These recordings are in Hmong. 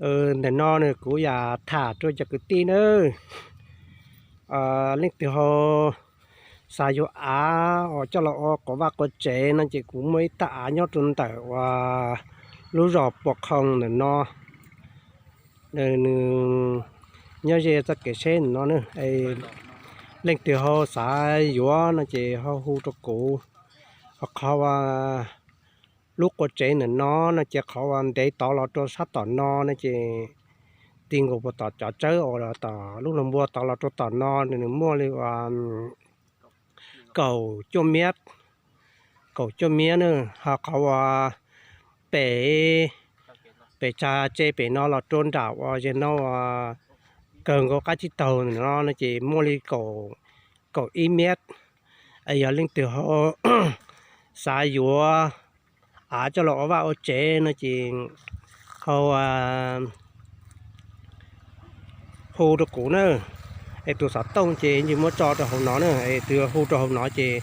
Ntawm no nws kuv yam tham rau cov kwv tij nawb. Leej twg ho xav yuav av uas coj los ua quas vaj quas tsev no ces kuv muaj ib tag av nyob rau ntawm uas lub zos Pua Qhoo ntawm no. Nws nyob ze txoj kev tsheb ntawm no. Leej twg ho xav yuav no ces ho hu rau kuv. Ho qhov uas lub quas tsev ntawm no no ces qhov uas ntev tod los rau sab tom no no ces ti nkaus puas tom cov tsawb uas tom lub log npua tod los rau tom no nws muaj li uas kaum cuaj miab, kaum cuaj miab na. Ho qhov uas pem, pem tsag tse pem no los rau nram uas ze no uas kawg nkaus qab tsib taug no no ces muaj li kaum ib miab. Yog leej twg ho xav yuav av coj los ua vaj ua tsev no ces ho hu rau kuv na. Es tus xov tooj ces yeej muab tso rau hauv no na, es tus hu rau hauv no ces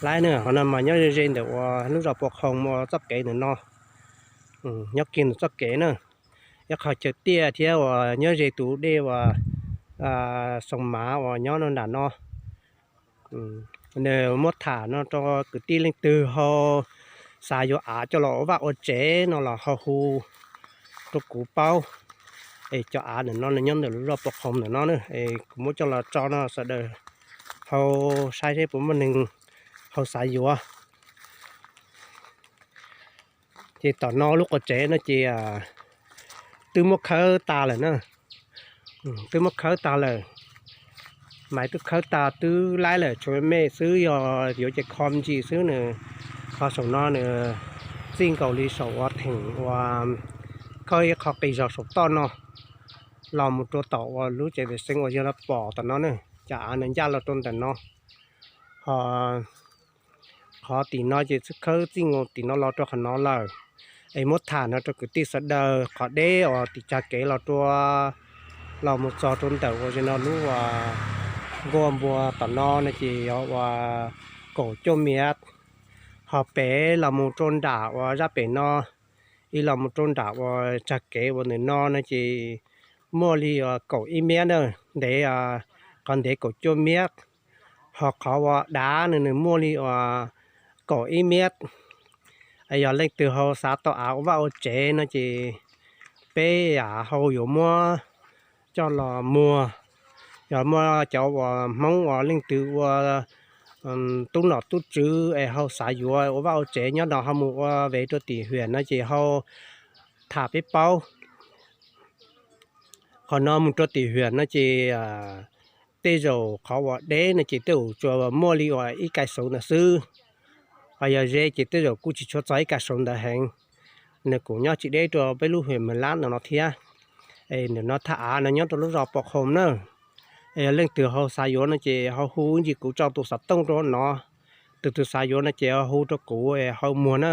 laib na. Qhov no mas nyob ze ntawm uas lub zos Pua Qhoo ua txoj kev ntawm no, nyob kiag ntawm txoj kev na. Ib qho chaw tiaj thiab uas nyob ze tus dej uas Xoo Mav uas nyob nram no. Nws muab tham no rau kwv tij leej twg ho xav yuav av coj los ua vaj ua tsev no los ho hu rau kuv paub. Es cov av ntawm no nws nyob ntawm lub zos Pua Qhoo ntawm no na, es kuv muab coj los tso no sawv daws ho saib seb puas muaj neeg ho xav yuav. Ces tom no lub quas tsev no ces twb muab khawb tas lawm na. Twb muab khawb tas lawm. Maiv twb khawb tas twb laib lawm, tshuav me xwb, yog yuav ces kho me ntsis xwb nws. Qhov saum no nws txij nkaus li saum uas theem uas khawb ib qho qis zog saum toj no los mus rau tom uas lub tsev ves xeev uas yog pom tom no na. Cov av nws ncaj los rau ntawm no. Ho qhov tim no ces twb khawb txij nkaus tim no los rau qhov no lawm. Es muab tham no rau kwv tij sawv daws, qhov deb uas tim tsag kev los rau, los mus txog rau ntawm uas ze no lub nkuaj npua tom no no ces yog uas kaum cuaj miab. Ho pem los mus rau nram uas zaj pem no, ib los mus rau nram uas tsag kev uas ntawm no no ces muaj li uas kaum ib miab na, ntev, qhov ntev kaum cuaj miab. Ho qhov uas dav no nws muaj li uas kaum ib miab. Yog leej twg ho xav tau av ua vaj ua tsev no ces peb yam ho yuav muab coj los muag. Yog muaj cov uas Hmoob uas leej twg ua tub nom tub tswv es ho xav yuav ua vaj ua tsev nyob no ho mus ua vev rau tim Hwiam no ces ho tham peb paub. Qhov no mus rau tim Hwiam no ces tej zaum qhov uas deb no ces tej zaum tsuas muaj li uas ib kais xauv ntawd xwb. Ho yog ze ces tej zaum kuj tsis tshua txog ib kais xauv ntawd heev. Nws kuj nyob tsis deb rau peb lub Hwiam Mws Lab no no thiab. Es ntawm no thaj av no nyob rau lub zos Pom Qhoom na. Es yog leej twg ho xav yuav no ces ho hu ib ntsis kuv tso tus xov tooj rau no. Tus twg xav yuav no ces ho hu rau kuv es ho muag na.